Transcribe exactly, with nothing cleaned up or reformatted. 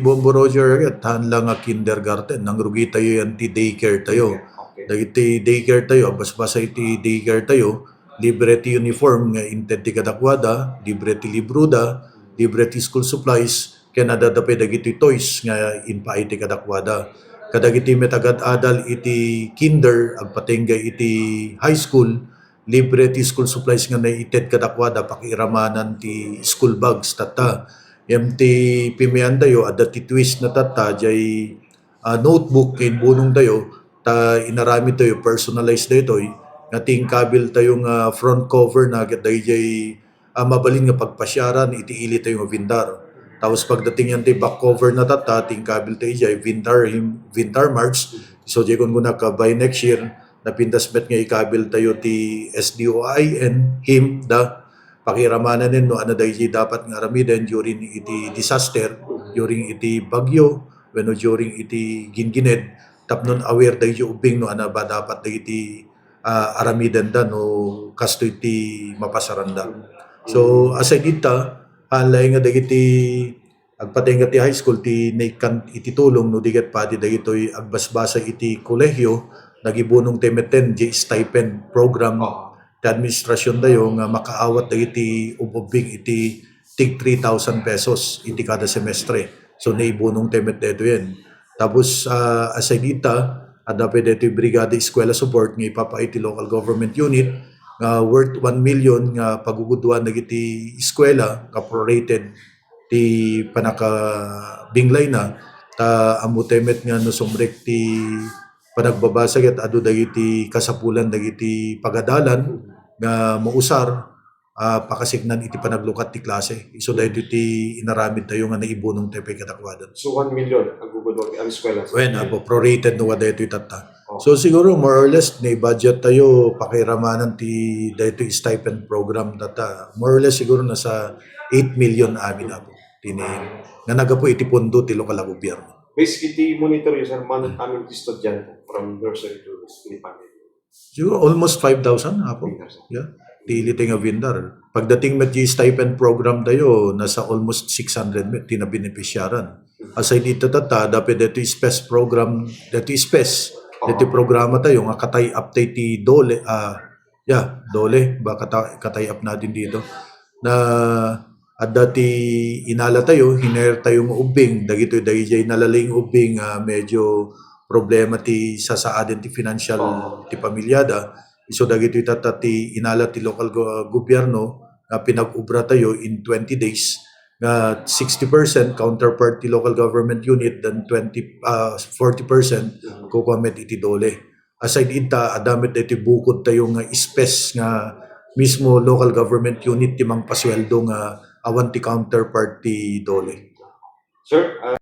Bombo Roger, ket haan la nga kindergarten, nangrugi tayo yan ti daycare tayo. Okay. Dagiti daycare tayo, agbasbasa iti daycare tayo, libre ti uniform nga inted ti kadakuada, libre ti libroda, libre ti school supplies, ken adda pay dagiti toys nga impaay ti kadakuada. Kadagiti met agad-adal iti kinder, agpatengga iti high school, libre ti school supplies nga naited kadakuada, pakiiramanan ti school bags tatta. Ngem ti pimiantayo, adda ti twist na tatta, jay, ah, notebook nga imbunong tayo, ta inaramid tayo, personalized daytoy, nga ti inkabil tayo nga front cover na ket dayjay, ah, mabalin nga pagpasiaran iti ili tayo nga vendor. Tapos pagdating yan ti back cover na tatta, ti inkabil tayo jay vendor, him-, vendor marks. So, jay kun kuna ka by next year, napintas met nga ikabil tayo ti S D O I N, him, da, pakiramanan no ania dayjay dapat nga aramiden during iti disaster, during iti bagyo, wenno during iti gingined, tapno aware dayjay ubbing no ania ba dapat dagiti, ah, aramidenda no kastoy ti mapasaranda. So, aside ita, haan laeng nga dagiti agpatengga ti high school ti naikkan iti tulong no di ket padi dagitoy agbasbasa iti kolehiyo, nagibunong ti metten di stipend program ti administrasyontayo nga makaawat dagiti ububbing iti tig three thousand pesos iti kada semestre. So, naibunong ti met daytoyen. Tapos, ah, aside dita, adda pay daytoy Brigada Eskwela Support nga ipapaay ti local government unit nga worth one million nga paguguduan dagiti eskwela nga prorated ti pannakabinglayna, ta ammo ti met nga no sumrek ti panagbabasa ket adu dagiti kasapulan dagiti pagadalan nga mausar, ah, pakasiknan iti panaglukat ti klase. Isu daytoy ti inaramidtayo nga naibunong ti pay kadakuada. So, one million ang gugudua ti eskwela. Wen, apo, prorated no, wa daytoy tatta. Oh. So, siguro more or less, ni budget tayo, pakiramanan ti daytoy stipend program tatta. More or less, siguro nasa eight million amin, apo. Tini, nga nagapu iti pondo ti lokal a gobyerno. Based iti monitor yo, sir, manong amin ti estudyante from nursery to elementary. Siguro almost five thousand, apo. Five thousand. Yeah. Ti ili ti nga vendor. Pagdating met di stipend program tayo, nasa almost six hundred met ti nabeneficiaran. Aside ita tatta, adda pay daytoy SPES program, daytoy SPES, daytoy programa tayo nga ka-tie up tayo ti DOLE, ah, yeah, DOLE, ba kata-, ka-tie up natin dito. Na adda ti inala tayo, hiner tayo nga ubbing, dagitoy dayjay nalalaing ubbing, ah, medyo problema ti sasaaden ti financial ti pamilyada. Isu dagitoy tatta ti inala ti lokal go-, gobyerno nga pinag-ubra tayo in twenty days, nga sixty percent counterpart ti local government unit, then twenty, ah, forty percent kukua met iti DOLE. Aside ita, adda met daytoy bukod tayo nga SPES nga mismo local government unit ti mangpasueldo nga awan ti counterpart ti DOLE. Sir, ah,